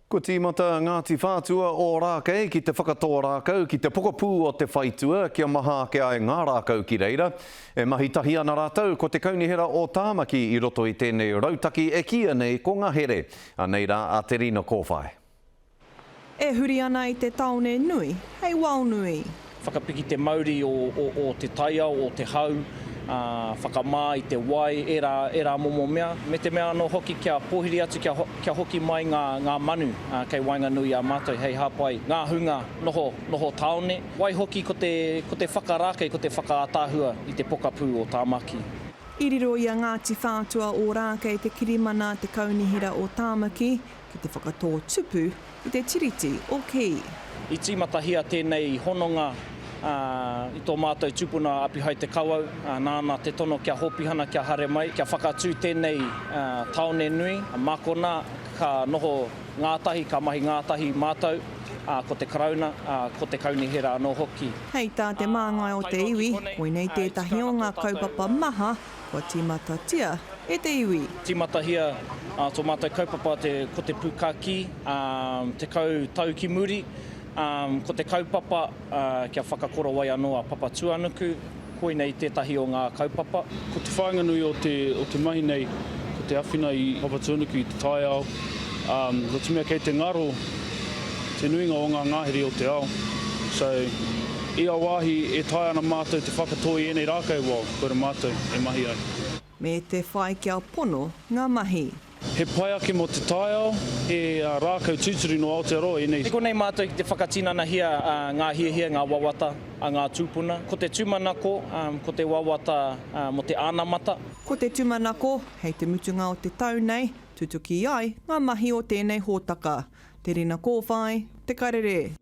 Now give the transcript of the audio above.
Kua tīmata a Ngāti Whātua Ōrākei ki te whakatō rākau ki te pokapū o te whaitua kia maha ake ai ngā rākau ki reira. E mahi tahi ana rātou ko te Kaunihera o Tāmaki i roto i tēnei rautaki e kīia nei ko Ngahere. Anei rā a Te Rina Kōwhai. E huri ana i te taone nui hei wao nui. Whakapiki te mauri o te taiao, o te hau, whakamā i te wai, ērā, ērā momo mea. Me te mea anō hoki kia pōhiri atu, kia, kia hoki mai ngā, ngā manu kei waenganui i a mātou hei hāpai ngā hunga noho, noho tāone. Waihoki ko te, ko te whakarākei, ko te whakaātaahua i te pokapū o Tāmaki. I riro i a Ngāti Whātua Ōrākei te kirimana a te Kaunihera o Tāmaki ki te whakatō tupu i te Tiriti o Kī. I tīmatahia tēnei hononga i tō mātou tupuna a Apihai Te Kawau, nāna te tono kia Hōpihana kia haere mai, kia whakatū tēnei tāone nui. Mā konā ka noho ngātahi, ka mahi ngātahi mātou, ko te Karauna, ko te Kaunihera anō hoki. Hei tā te māngai o te iwi, koinei tētahi o ngā kaupapa maha Kua tīmatatia e te iwi. Tīmatahia tō mātou kaupapa te, ko te Pūkākī, 10 tau ki muri. Ko te kaupapa kia whakakorowai anō a Papatūānuku, koinei tētahi o ngā kaupapa. Ko te whāinga nui o te, o te mahi nei, ko te awhina i Papatūānuku i te taiao, nō te mea kei te ngaro te nuinga o ngā ngahere o te ao. So, ia wāhi e taea ana mātou te whakatō i ēnei rākau, well, koira mātou e mahi ai. Me te whai kia pono ngā mahi. He pai ake mō te taiao, he rākau tūturu nō Aotearoa ēnei. I konei mātou ki te whakatinanahia ngā hiahia, ngā wawata a ngā tūpuna. Ko te tūmanako, ko te wawata mō te anamata. Ko te tūmanako, hei te mutunga o te tau nei, tutuki ai ngā mahi o tēnei hōtaka. Te Rina Kōwhai, Te Karere.